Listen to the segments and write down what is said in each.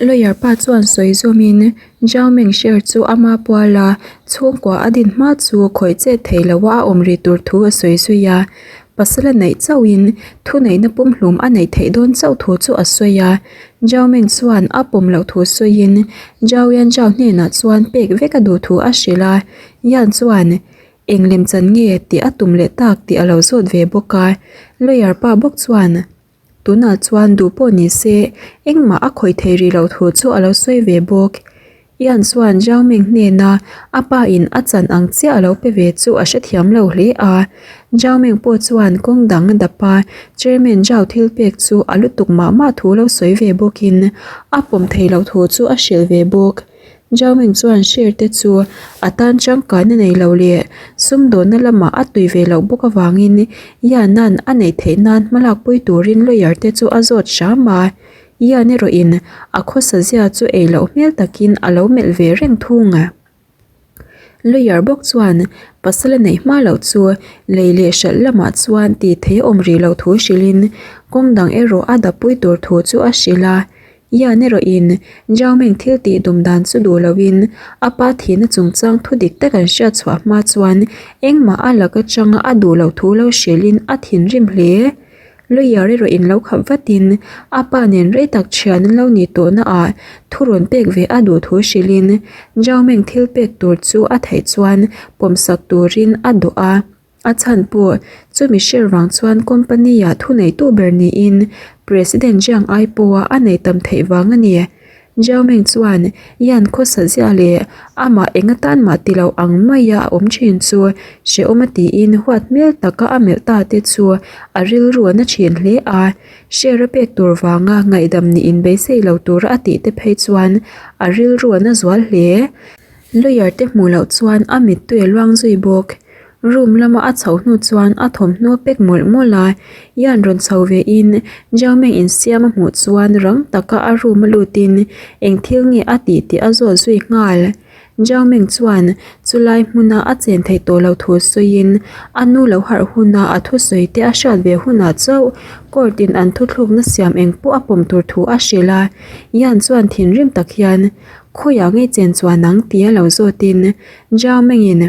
Lawyer pa chuan sawi zawmin Zhao Meng share chu ama puala chhungkua a din hma chu khawih chet thei loa a awm rih tur thu a sawi zui a. Pasal a neih chauhin thuneihna pumhlum a neih theih dawn chauh thu chu a sawi a. Zhao Meng chuan a pawm loh thu sawiin Zhao Yan Zhao hnenah chuan pek vek a duh thu a hrilh a. Yan chuan eng lemchan nge tih a tum leh tak tih a lo zawt ve bawk a. Lawyer pa bawk chuan. Tunah chuan duh pawh ni se engmah a khawih thei rih loh thu chu a lo sawi ve bawk. Ian chuan Zhao Ming hnena a pa in a chan ang chiah a lo pe ve chu a hrethiam lo hle a. Zhao Ming pawh chuan kawng dang a dap a, Chairman Zhao thil pek chu a lutuk mah mah thu lo sawi ve bawkin a pawm thei loh thu chu a hrilh ve bawk. Zhao-Ming chuan share te chu a tan tangkaina nei lo leh sumdawnna lamah a tui ve loh bawk avangin Yan-a'n a neih theih nan hmalakpui turin lawyer te chu a zawt hram a. Yan erawhin a khawsa zia chu ei loh hmel takin a lo melh ve reng thung. Lawyer bawk chuan pasal a neih hma loh chu lei leh hralh lamah chuan tih theih a awm rih loh thu hrilhin kawng dang erawh a dapui tur thu chu a hrilh a. Yan erawhin Zhao Meng thil tih dum dan chu duh loin a pa thihna chungchang thu dik tak an hriat chhuah hma chuan engmah a lak atanga a duh loh thu lo hrilhin a thinrim hle. Lawyer erawh in lo khap vatin a pa nen rei tak thian an lo nih tawhna ah thu rawn pek ve a duh thu hrilhin Zhao Meng thil pek tur chu a theih chuan pawmsak turin a duh a. A chhan pawh chumi hriat vang chuan company ah thuneitu ber niin President Jiang ai pawha a nei tam theih vang a ni. Zhao Meng chuan Yan khawsa zia leh amah eng atan mah ti lo ang maia a awm thin chu hrehawm a tiin huat hmel taka a melh ta te chu a rilru a na thin hle a. Share a pek tur vanga ngaihdam nih inbeisei lo tura a tih te phei chuan a rilru a na zual hle. Lawyer te hmuh loh chuan a mittui a luang zui bawk. Room lama a chhoh hnu chuan a thawmhnaw pack mawlh mawlh a, Ian rawn chho ve in Zhao Meng insiam a hmuh chuan rang taka a room a lut in eng thil nge a tih tih a zawt zui nghal. Zhao Meng chuan chulai hmuna a chen theih tawh loh thu sawiin a nu lo harh huna a thusawi te a hriat ve hunah chauh court in an thuthlukna siam eng pawh a pawm tur thu a hrilh a, Ian chuan thinrim tak hian khawiah ngei chen chuan ang tia lo zawt in Zhao Meng in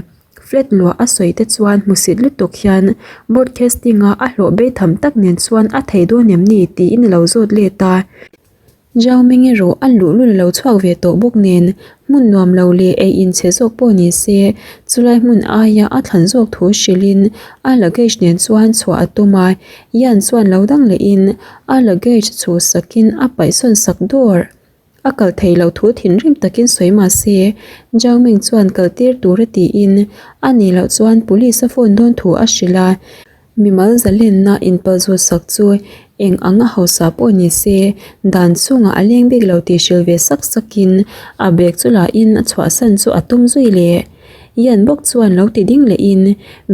Flat luah a sawi te chuan hmusit lutuk hian broadcasting a a hlawh bei tham tak nen chuan a thei dawn em ni tiin a lo zawt let a. Zhao Ming erawh a luhlul a lo chhuak ve tawh bawk nen hmun nuam lo leh ei inchhe zawk pawh ni se chulai hmun aia a thlan zawk thu hrilhin a luggage nen chuan chhuah a tum a, Yan chuan lo dang lehin a luggage chhuhsakin a paihsawn sak dawr. A kal thei lo thu thinrim takin sawi mah se, Zhao Ming chuan kal tir tur a tiin a nih loh chuan police a phone dawn thu a hrilh a. Mimal zalenna inpalzut sak chu eng ang a hausa pawh ni se, dan chungah a leng bik lo tih hrilh ve sak sakin a bag chu lahin a chhuahsan chu a tum zui leh. Yan bawk chuan lo ti ding lehin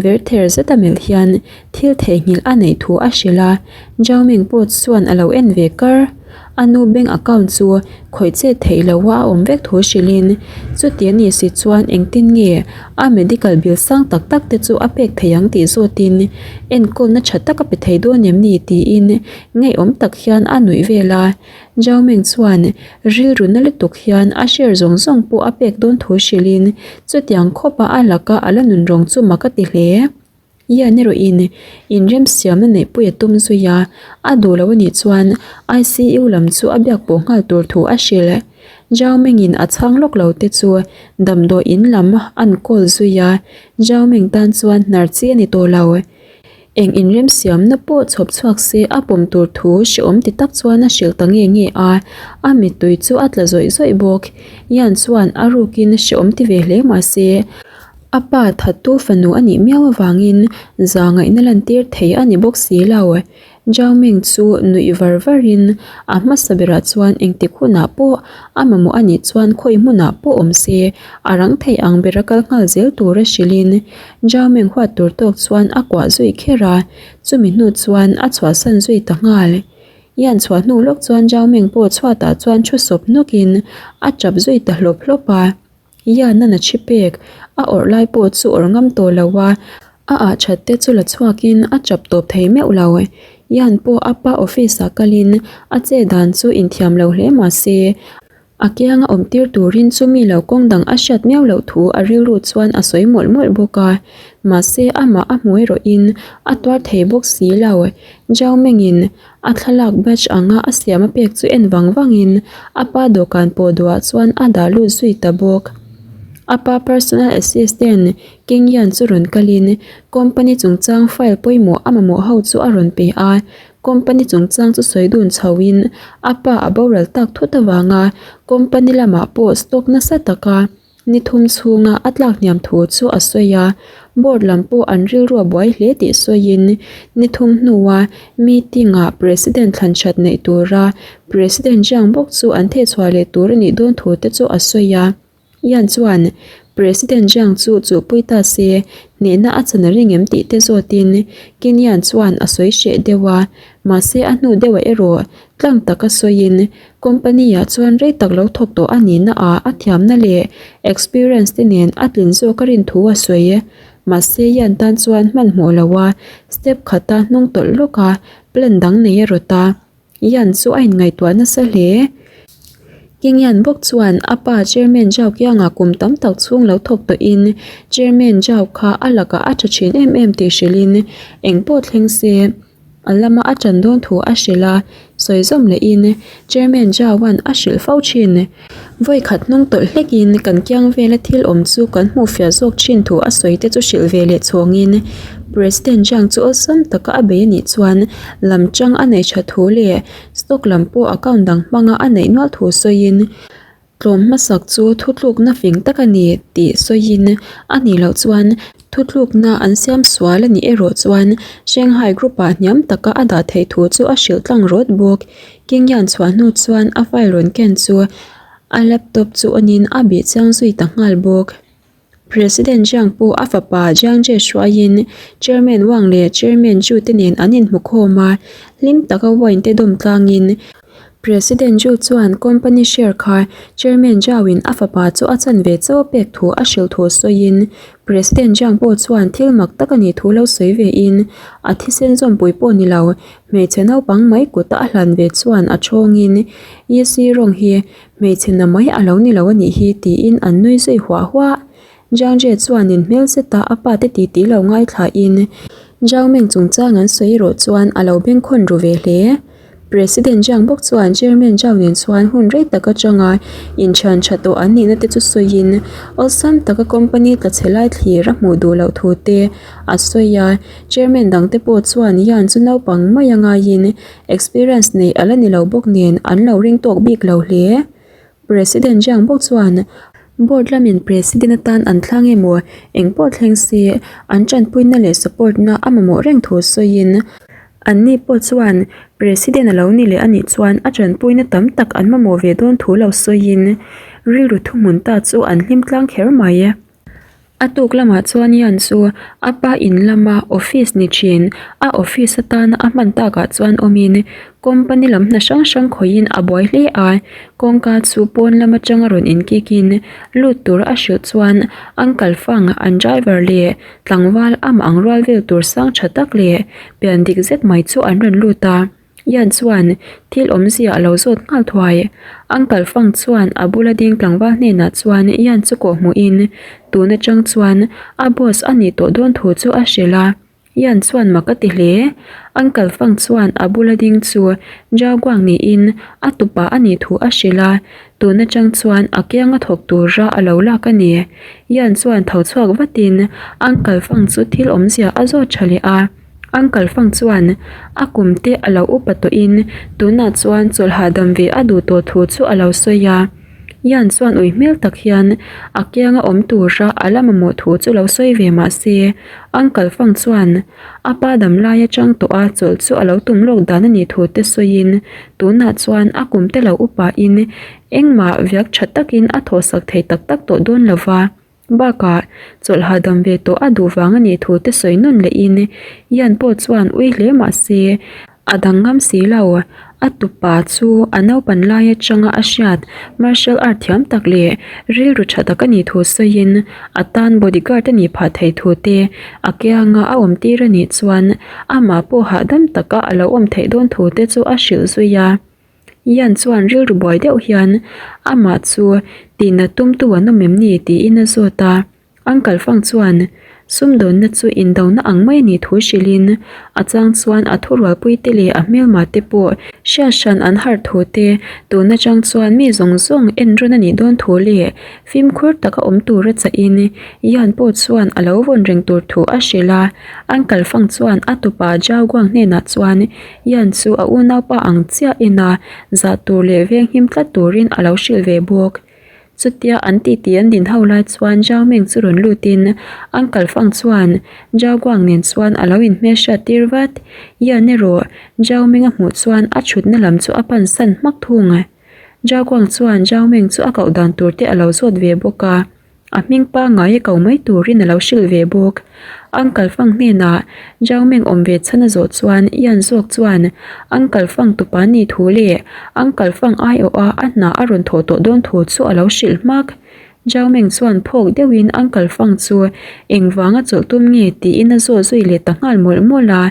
ver ther zet a melh hian thil theihnghilh a neih thu a hrilh a, Zhao Ming pawh chuan a lo en ve kar. A nu bank account chu khawih chet theih loha a awm vek thu hrilhin chuti a nih si chuan engtin nge a medical bill sang tak tak te chu a pek thei ang tih zawtin enkawlna tha tak a pe thei dawn em ni tiin ngeiawm tak hian a nuih vel a. Zhao Ming chuan rilru na lutuk hian a share zawng zawng pawh a pek dawn thu hrilhin chutiang khawpa a laka a la nun rawng chu mak a ti hle. Ian erawhin inremsiamna neihpui a tum zui a, a duh loh anih chuan ICU lam chu a biak pawh nghal tur thu a hrilh. Zhao Ming-in a chhang lawk lo te chu damdawi in lam an call zui a, Zhao Ming tan chuan hnar chi a ni tawh lo. Eng inremsiamna pawh chhawp chhuak se a pawm tur thu hrehawm ti tak chuan a hrilh ta nge nge a, a mittui chu a tla zawih zawih bawk. Ian chuan a rukin hrehawm ti ve hle mah se, a pa thattu fanu a nih miau avangin za ngaihna lantir thei a ni bawk si lo. Zhao Ming chu nuih var varin a hmasa berah chuan engtik hunah pawh a mamawh a nih chuan khawi hmunah pawh awm se a rang thei ang bera kal nghal zel tura hrilhin Zhao Ming huat tur tawk chuan a kuah zui kher a, chumi hnu chuan a chhuahsan zui ta nghal. Ian chhuah hnu lawk chuan Zhao Ming pawh chhuatah chuan thu sawp nawkin a tap zui ta hlawp hlawp a. Ian a na thi pek, a awrh lai pawh chu awrh ngam tawh lo a, a ah that te chu la chhuakin a chap tawp thei meuh lo. Ian pawh a pa office ah kalin a che dan chu inthiam lo hle mah se. A kianga awm tir turin chumi lo kawng dang a hriat miau loh thu a rilru chuan a sawi mawlh mawlh bawk a. Mahse amah a hmu erawhin a tuar thei bawk si lo. Zhao Mengin a thlalak batch anga a siam a pek chu en vang vangin a pa dawhkan pawh duhah chuan a dah lut zui ta bawk. A pa personal assistant King Yan chu rawn kalin company chungchang file pawimawh a mamawh ho chu a rawn pe a. Company chungchang chu sawi dun chhoin a pa a boral tak thut avanga company lamah pawh stock nasa taka ni thum chhunga a tlak hniam thu chu a sawi a. Board lam pawh an rilru a buai hle tih sawiin ni thum hnua meeting ah President thlan that neih tura President Jiang bawk chu an thehchhuah leh tur a nih dawn thu te chu a sawi a. Yan chuan President Jiang chu chuhpui ta se hnehna a chan a ring em tih te zawtin Qin Yan chuan a sawi hreh deuh a, mahse a hnu deuhah erawh tlang taka sawiin company ah chuan rei tak lo thawk tawh a nihna ah a thiamna leh experience te nen a tlin zawk a rin thu a sawi. Mahse Yan tan chuan hmanhmawh lo a step khata hnung tawlh lawk a plan dang nei a rawt a. Yan chu a inngaihtuah nasa hle. King Yan bawk chuan a pa Chairman Zhao kiangah kum tam tak chhung lo thawk tawhin Chairman Zhao kha a lakah a tha thin em em tih hrilhin eng pawh thleng se a lama a tan dawn thu a hrilh a, sawi zawm lehin Chairman Zhao-a'n a hrilh fo thin. Vawi khat hnung tawlh hlekin kan kiang vela thil awm chu kan hmuh fiah zawk thin thu a sawi te chu hrilh ve leh chhawngin President Jiang chu awlsam taka a bei anih chuan lam chang a neih tha thu leh stock lam pawh account dang hmanga a neih nual thu sawiin tlawm hmasak chu thutlukna fing tak a ni tih sawiin a nih loh chuan thutlukna an siam sual a nih erawh chuan Shanghai Group ah hniam taka a dah theih thu chu a hrilh tlang rawt bawk. King Yan chhuah hnu chuan a file rawn ken chu a laptop chu awnin a bih chiang zui ta nghal bawk. President Jiang pawh a fapa Jiang Jie hruaiin Chairman Wang leh Chairman Zhu te nen an inhmu khawm a, hlim taka wine te dawm tlangin President Zhu chuan company share kha Chairman Zhao in a fapa chu a chan ve chauh a pek thu a hrilh thu sawiin President Jiang pawh chuan thil mak tak a nih thu lo sawi ve in a thisen zawmpui pawh ni lo Hmeichhe naupang mai kuta a hlan ve chuan a thawngin Yisi rawng hi hmeichhe na mai a lo ni lo a nih hi tiin an nui zui huah huah. Jiang Jie chuanin hmel zeta a pa te titi lo ngaithlain Zhao Meng chungchang an sawi erawh chuan a lo bengkhawn ru ve hle. President Jiang bawk chuan Chairman Zhao nen chuan hun rei tak atanga inthian tha tawh an nihna te chu sawiin awlsam taka company tla chhe lai thlir a hmuh duh loh thu te a sawi a. Chairman dangte pawh chuan Yan chu naupang mai a ngaiin experience neih a la ni lo bawk nen an lo ring tawk bik lo hle. President Jiang bawk chuan Board lamin President atan an thlang emaw eng pawh thleng se an tanpuina leh support na a mamawh reng thu sawiin anni pawh chuan President a lo ni leh anih chuan a tanpuina tam tak an mamawh ve dawn thu lo sawiin rilru thuhmun ta chu an hlim tlang kher mai. A tuk lamah chuan Yan chu a pa in lama office ni thin, a office atana a hman takah chuan awmin company lam hna hrang hrang khawihin a buai hle a, kawngka chu pawn lam atanga rawn inkikin lut tur a hrilh chuan uncle Fang an driver leh tlangval amah ang rual vel tur sang tha tak leh pian dik zet mai chu an rawn lut a. Yan chuan thil awmzia a lo zawt nghal thuai. Uncle Fang chuan a bula ding tlangval hnenah chuan Yan chu kawh hmuhin tun atang chuan a boss a nih tawh dawn thu chu a hrilh a. Yan chuan mak a ti hle. Uncle Fang chuan a bula ding chu Zhao Guang niin a tupa a nih thu a hrilh a, tun atang chuan a kianga thawk tura a lo lak a ni. Yan chuan tho chhuak vatin Uncle Fang chu thil awmzia a zawt tha leh a. Uncle Fang chuan a kum te a lo upa tawhin tunah chuan chawlh hahdam ve a duh tawh thu chu a lo sawi a. Yan chuan ui hmel tak hian a kianga awm tura a la mamawh thu chu lo sawi ve mah se Uncle Fang chuan a pa dam lai atang tawh a chawlh chu a lo tum lawk dan a nih thu te sawiin tunah chuan a kum te lo upa in engmah viak tha takin a thawhsak thei tak tak tawh dawn lova. Bakah, chawlh hahdam ve tawh a duh vang a nih thu te sawi nawn lehin Ian pawh chuan ui hle mah se, a dang ngam si lo. A tupa chu a naupan lai atanga a hriat martial art thiam tak leh rilru tha tak a nih thu sawiin a tan bodyguard a nih phah thei thu te a kianga a awm tir a nih chuan amah pawh hahdam taka a lo awm theih dawn thu te chu a hrilh zui a. Yan chuan rilru buai deuh hian amah chu tihnat tumtu an awm em ni tiin a zawt a. Uncle Fang chuan sumdawnna chu indona ang mai a nih thu hrilhin a chang chuan a thurualpuite leh a hmelma te pawh hriat hran an harh thu te, tun atang chuan mi zawng zawng en rawn a nih dawn thu leh fimkhur taka awm tura chahin Yan pawh chuan a lo vawn reng tur thu a hrilh a. Uncle Fang chuan a tupa Zhao Guang hnenah chuan Yan chu a unaupa ang chiah ina zah tur leh venghim tlat turin a lo hrilh ve bawk. Chutia an titi an din ho lai chuan Zhao Meng chu rawn lutin Uncle Fang chuan Zhao Guang nen chuan a lo inhmelhriat tir vat. Yan erawh Zhao Meng a hmuh chuan a thutna lam chu a pan san hmak thung. Zhao Guang chuan Zhao Meng chu a koh dan tur te a lo zawt ve bawk a, a hming pangngai a ko mai turin a lo hrilh ve bawk. Uncle Fang hnenah Zhao Meng awm ve chhan a zawh chuan Yan zawk chuan Uncle Fang tupa ni thu leh Uncle Fang aiawha a hna a rawn thawh tawh dawn thu chu a lo hrilh hmak. Zhao Meng chuan phawk deuhin Uncle Fang chu engvanga chawlh tum nge tiin a zawh zui leh ta nghal mawlh mawlh a.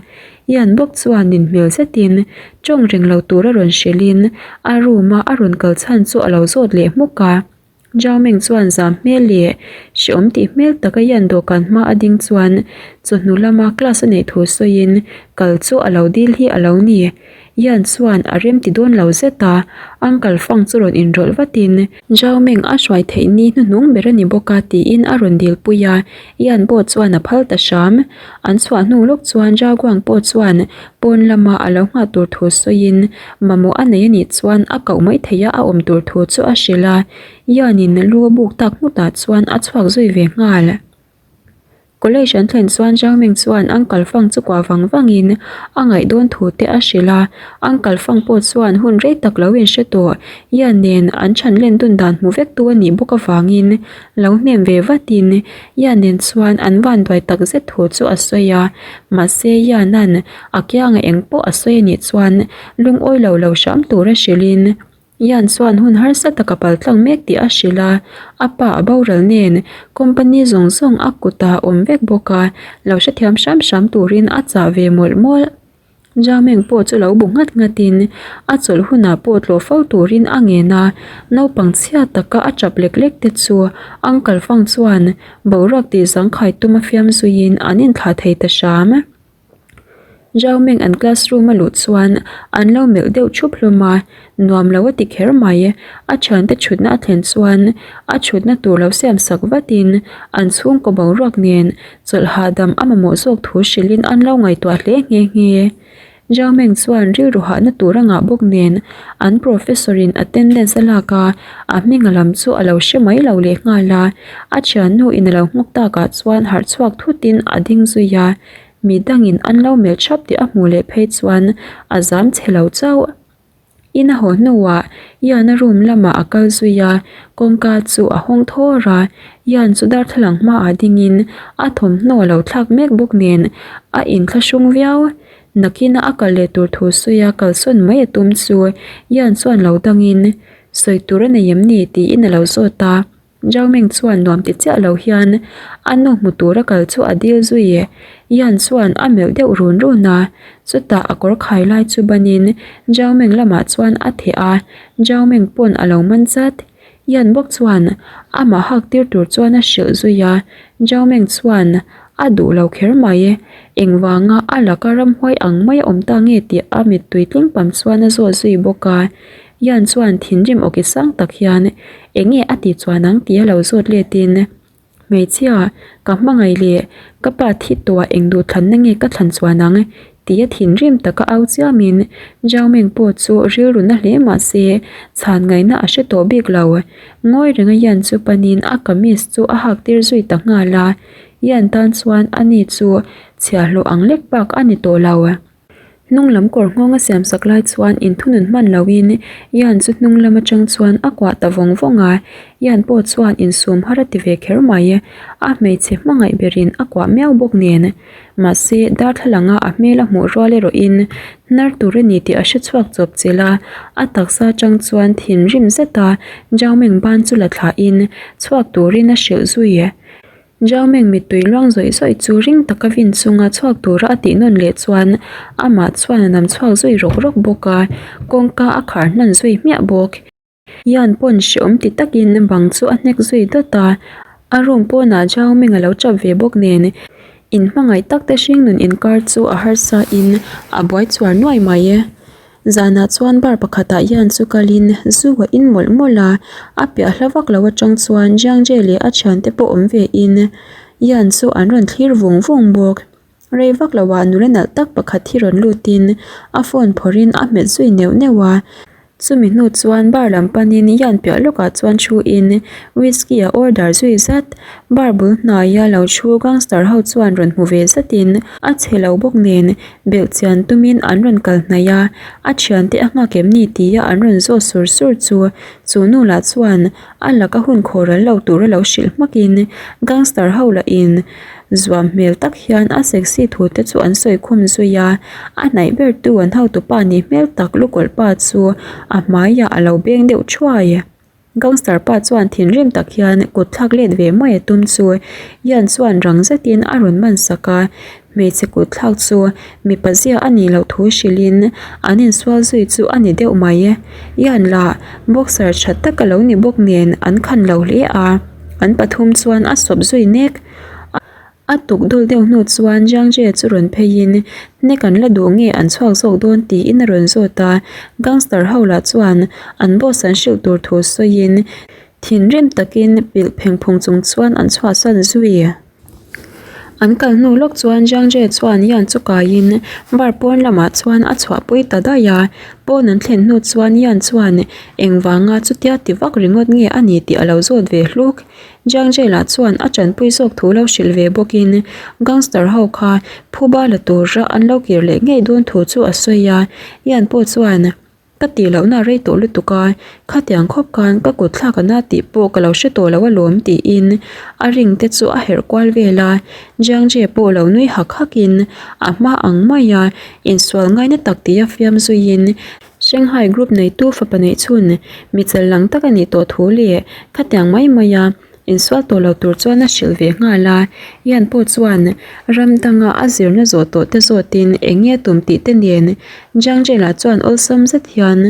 Yan bawk chuan nin hmel zetin tawng reng lo tura rawn hrilhin a room a a rawn kal chhan chu a lo zawt leh hmuk a. Zhao Meng chuan zam hmel leh hreawm tih hmel taka hian dawhkan hma a ding chuan chawhnu lama class a neih thu sawiin kal chu a lo dil hi a lo ni. Yan chuan a rem ti dawn lo zet a, Uncle Fang chu rawn inrawlh vatin Zhao Meng a hruai theih ni hnuhnung ber a ni bawk a tiin a rawn dil pui a, Yan pawh chuan a phal ta hram. An chhuah hnu lawk chuan Zhao Guang pawh chuan pawn lama a lo nghah tur thu sawiin Mamawh a nei a nih chuan a koh mai theih a a awm tur thu chu a hrilh a, Ian-in lu a buk tak nghutah chuan a chhuak zui ve nghal. College an thlen chuan Zhang Ming chuan Uncle Fang chu kuah vang vangin a ngaih dawn thu te a hrilh a, Uncle Fang pawh chuan hun rei tak lo inhre tawh Ian nen an chhan len dun dan hmu vek tu a nih bawk avangin lo hnem ve vatin Ian nen chuan an van duai tak zet thu chu a sawi a, mahse Ian-a'n A kianga eng pawh a sawi a nih chuan lungawi lo lo hram tura hrilhin Ian chuan hun harsa taka paltlang mek tih a hrilh a, a pa a boral nen company zawng zawng a kutah a awm vek bawk a, lo hrethiam hram hram turin a chah ve mawlh mawlh. Jameng pawh chu lo bu nghat nghatin a chawlh hunah pawh tlawh fo turin a ngen a, naupang chhia taka a tap lek lek te chu Uncle Fang chuan boruak tih zangkhai tum a fiam zuiin an inthlah thei ta hram. Zhao Meng an classroom a luh chuan an lo melh deuh thup hlawm a, nuam lo a ti kher mai. A thiante thutna a thlen chuan a thutna tur lo siam sak vatin an chhungkaw boruak nen chawlh hahdam a mamawh zawk thu hrilhin an lo ngaihtuah hle nghe nghe. Zhao Meng chuan rilru hahna tur a ngah bawk nen an professor in attendance a lak a, a hming a lam chu a lo hre mai lo leh nghal a, a thiannu in a lo nghawk takah chuan harh chhuak thutin a ding zui a. Mi dangin an lo melh thap tih a hmuh leh phei chuan a zam chhe lo chauh. In a haw hnuah Ian-a room lamah a kal zui a, kawngka chu a hawng thawr a, Ian chu darthlalang hmaah dingin a thawmhnaw a lo thlak mek bawk nen a inthlahrung viau. Nakina a kal leh tur thu sawi a kalsawn mai a tum chu Ian chuan lo dangin sawi tur a nei em ni tiin a lo zawt a. Zhao Meng chuan nuam ti chiah lo hian a nu hmu tura kal chu a dil zui e. Yan chuan a melh deuh run run a, chutah a kawr khai lai chu banin Zhao Meng lamah chuan a theh a, Zhao Meng pawn a lo man chat. Yan bawk chuan amah hak tir tur chuan a hrilh zui a, Zhao Meng chuan a duh lo kher mai. Engvanga a laka ramhuai ang mai a awm ta nge tih a mittui tling pam chuan a zawt zui bawk a. Yan chuan thinrim awki sang tak hian eng nge a tih chuan ang tih a lo zawt letin, Hmeichhia, ka hmangaih leh ka pa thi tawhah eng duhthlanna nge ka thlan chuan ang? tia thinrim taka au chiamin Zhao Meng pawh chu rilru na hle mah se chhan ngaihna a hre tawh bik lo. Ngawi renga Yan chu panin a kamis chu a hak tir zui ta nghal a, Yan tan chuan ani chu chhiahhlawh ang lek bak a ni tawh lo. Hnung lam kawr nghawng a siam sak lai chuan inthunun hman loin Ian chu hnung lam atang chuan a kuah ta vawng vawng a, Ian pawh chuan insum har a ti ve kher mai. A hmeichhe hmangaih berin a kuah miau bawk nen. Mahse, darthlalang a a hmel a hmuh rual erawhin hnar tur a ni tih a hre chhuak chawp chilh a, a taksa atang chuan thinrim zeta Zhao Meng ban chu la thlahin chhuak turin a hrilh zui. Zhao Meng mittui luang zawih zawih chu ring taka vin chunga chhuak tura a tih nawn leh chuan amah chuan a nam chhuak zui rawk rawk bawk a, kawngka a khar hnan zui hmiah bawk. Yan pawn hreawm ti takin bang chu a hnek zui dawt a, a room pawnah Zhao Meng a lo tap ve bawk nen inhmangaih tak te hringnun inkar chu a harsa in a buai chuar nuai mai e. Zanah chuan bar pakhatah hian chu kalin zu a in mawlh mawlh a, a piah hla vak lo atang chuan Jiangje leh a thiante pawh awm ve in Yan chu an rawn thlir vung vung bawk. Rei vak loah nula nalh tak pakhat hi rawn lutin a phone phawrhin a hmet zui neuh neuh a, chumi hnu chuan bar lam panin Yan piah lawkah chuan thu in whisky a order zui zat. Bar bul hnaia lo thu gangster ho chuan rawn hmu ve zatin a chhe lo bawk nen Belh chian tumin an rawn kal hnaih a, a thiante a nghak em ni tia an rawn zawt sur sur chu chu nu lah chuan a laka hun khawral lo tura lo hrilh hmakin gangster ho lahin zuam hmel tak hian a sexy thu te chu an sawi khum zui a, a hnaih ber tu an hotupa nih hmel tak lukawlh pa chu a hmaiah a lo beng deuh thuai. Gangster pa chuan thinrim tak hian kut thlak let ve mai a tum chu Ian chuan rang zetin a rawn man sak a, hmeichhe kut thlak chu mipa zia a nih loh thu hrilhin an insual zui chu a ni deuh mai. Ian lah boxer tha tak a lo ni bawk nen an khan lo hle a, an pathum chuan a sawp zui nek. A tuk dul deuh hnu chuan Jiangje chu rawn pheiin hnek an la duh nge an chhuak zawk dawn tiin a rawn zawt a, gangster ho lah chuan an boss an hrilh tur thu sawiin thinrim takin pilh pheng phung chung chuan an chhuahsan zui. An kal hnu lawk chuan Jiangje chuan Yan chu kaiin bar pawn lamah chuan a chhuahpui ta daih a, pawn an thlen hnu chuan Yan chuan engvanga chutia ti vak ringawt nge a ni tih a lo zawt ve hluk. Jiang Jail-ah chuan a tanpui zawk thu lo hrilh ve bawkin gangster ho kha phuba la tura an lo kir leh ngei dawn thu chu a sawi a, Yan pawh chuan ka tih lohna rei tawh lutuk a, khatiang khawp khan ka kut thlak ana tih pawh ka lo hre tawh lo alawm tiin a ring te chu a herh kual vel a, Jiang Jie pawh lo nui hak hakin a hma ang maia insual ngaina tak tia fiam zuiin Shanghai Group neitu fapa neih chhun mi chal lang tak a nih tawh thu leh khatiang mai maia insual tawh lo tur chuan a hrilh ve nghal a. Yan pawh chuan ram danga a zirna zawh tawh te zawtin eng nge tum tih te nen Jiang Jela chuan awlsam zet hian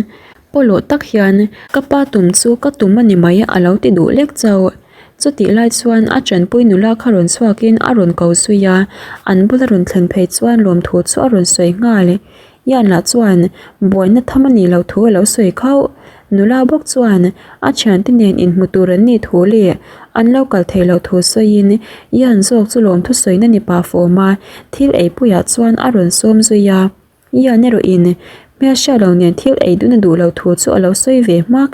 pawlawh tak hian ka pa tum chu ka tum a ni mai a lo ti duh lek chauh. Chutih lai chuan a tanpui nula kha rawn chhuakin a rawn ko zui a, an bula rawn thlen phei chuan lawmthu chu a rawn sawi nghal. Yan lah chuan buaina tham a nih loh thu a lo sawi khauh. Nula bawk chuan a thiante nen inhmu tur an nih thu leh an lo kal theih loh thu sawiin Yan zawk chu lawmthu sawina ni pah fawm a, thil eipuiah chuan a rawn sawm zui a. Yan erawhin hmelhriat lo nen thil ei dun a duh loh thu chu a lo sawi ve hmak.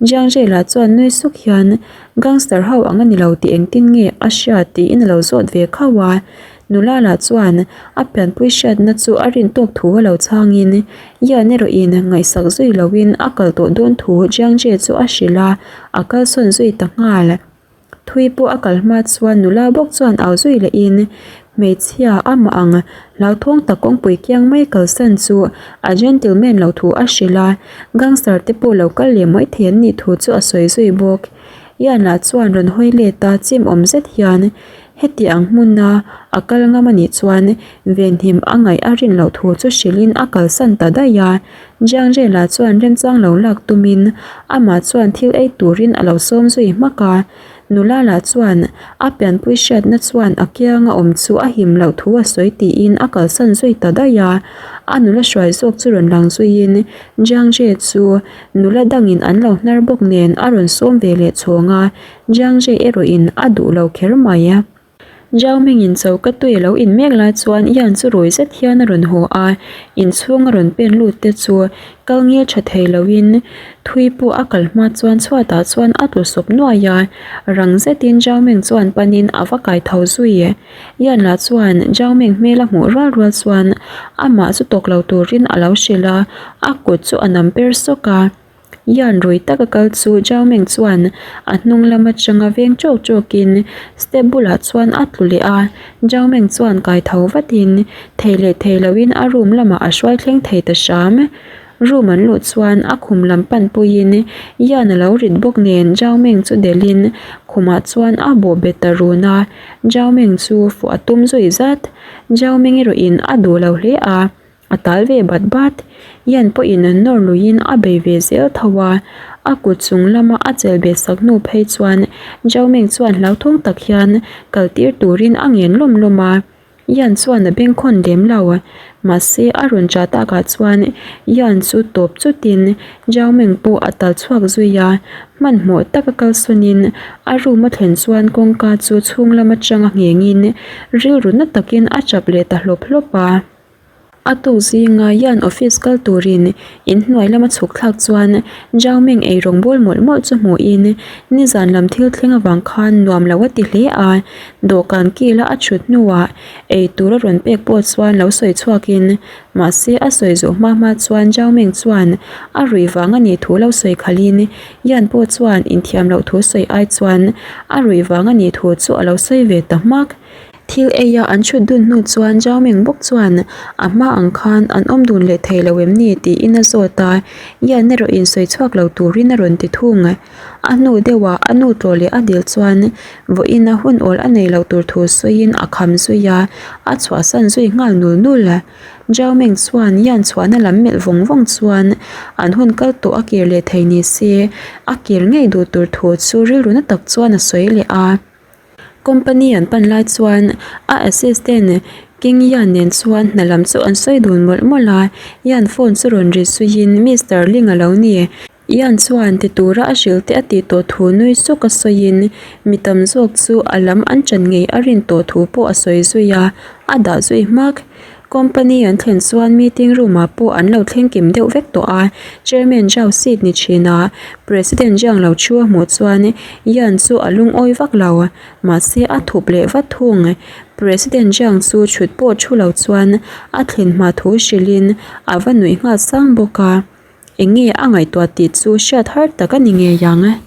Jiang Zhela chuan nui suk hian gangster ho ang a ni lo tih engtin nge a hria tiin a lo zawt ve khauh a. Nula lah chuan a pianpui hriatna chu a rin tawk thu a lo chhangin Yan erawhin ngaihsak zui loin a kal tawh dawn thu Jiang Zhe chu a hrilh a, a kalsawn zui ta nghal. Thui pawh a kal hma chuan nula bawk chuan au zui lehin hmeichhia amah ang hlauthawng tak kawngpui kiang mai kalsan chu a gentleman lo thu a hrilh a, gangster te pawh lo kal leh mai thei an nih thu chu a sawi zui bawk. Ian lah chuan rawn hawi let a chim awm zet hian heti ang hmuna a kal ngam a nih chuan venhim a ngaih a rin loh thu chu hrilhin a kalsan ta daih a. Jiang Rela chuan remchang lo lak tumin amah chuan thil ei turin a lo sawm zui hmak a. Nula lah chuan a pianpui hriatna chuan a kianga awm chu a him loh thu a sawi tiin a kalsan zui ta daih a. A nula hruai zawk chu rawn lang zuiin Jiang Zhe chu nula dangin an lo hnar bawk nen a rawn sawm ve leh chhawng a, Jiang Zhe erawhin a duh lo kher mai. Zhao Mingin choka tui a lo in mek lai chuan Yan chu rui zet hian a rawn haw a, inchhung a rawn pen lut te chu kal ngil tha thei loin thui pawh a kal hma chuan chhuatah chuan a tlu sawp nuai a, rang zetin Zhao Ming chuan panin a va kai tho zui. Yan lah chuan Zhao Ming hmel a hmuh rual rual chuan amah chu tawk lo turin a lo hrilh a, a kut chu a nam per sawk a. Yan rui taka kal chu Zhao Meng chuan a hnung lam atanga veng tawk tawkin step bulah chuan a tlu leh a, Zhao Meng chuan kai tho vatin thei leh thei loin a room lamah a hruai thleng thei ta hram. Room an luh chuan a khum lam pan puiin Yan a lo rit bawk nen Zhao Meng chu delhin khumah chuan a bawh bet ta run a, Zhao Meng chu fuh a tum zui zat. Zhao Meng erawhin a duh lo hle a. A tal ve bat bat. Yan pawhin nawr luiin a bei ve zel tho a, a kut chung lama a chelh bet sak hnu phei chuan Zhao Meng chuan hlauthawng tak hian kal tir turin a ngen lawm lawm a. Yan chuan a bengkhawn lem lo. Mahse a rawn ṭah takah chuan Yan chu tawp chutin Zhao Meng pawh a tal chhuak zui a, hmanhmawh taka kalsawnin a room a thlen chuan kawngka chu chhung lam atanga nghengin rilru na takin a ṭap leh ta hlawp hlawp a. A tuk zinga Yan office kal turin inhnuai lama chhuk thlak chuan Zhao Meng ei rawng bawl mawlh mawlh chu hmuhin nizan lam thil thleng avang khan nuam lo a ti hle a, dawhkan kila a thut hnuah ei tur a rawn pek pawh chuan lo sawi chhuakin mahse a sawi zawh hma hma chuan Zhao Meng chuan a ruih vang a nih thu lo sawi khalhin Yan pawh chuan inthiam loh thu sawi ai chuan a ruih vang a nih thu chu a lo sawi ve ta hmak. Thil eia an chhut dun hnu chuan Zhao Ming bawk chuan a hma ang khan an awm dun leh thei lo em ni tiin a zawt a, Yan erawh in sawi chhuak lo turin a rawn ti thung. A hnu deuhah a nu tlawh leh a dil chuan vawiin a hun awl a nei loh tur thu sawiin a kham zui a, a chhuahsan zui nghal nul nul. Zhao Ming chuan Yan chhuahna lam melh vawng vawng chuan an hun kal tawh a kir leh thei ni se a kir ngei duh tur thu chu rilru na tak chuan a sawi leh a. Company an pan lai chuan a assistant King Yan nen chuan hna lam chu an sawi dun mawlh mawlh a, Yan phone chu rawn ri suiin Mister Ling a lo ni. Yan chuan ti tura a hrilh te a tih tawh thu nui suk a sawiin mi tam zawk chu a lam an ṭan ngei a rin tawh thu pawh a sawi zui a, a dah zui hmak. Company an thlen chuan meeting room ah pawh an lo thleng kim deuh vek tawh a, Chairman Zhao seat ni thin a, President Jiang lo thu a hmuh chuan Yan chu a lungawi vak lo, mahse a thup leh vat thung. President Jiang chu thut pawh thu lo chuan a thlen hma thu hrilhin a va nuih nghal sang bawk a, eng nge a ngaihtuah tih chu hriat har tak a ni ngei ang.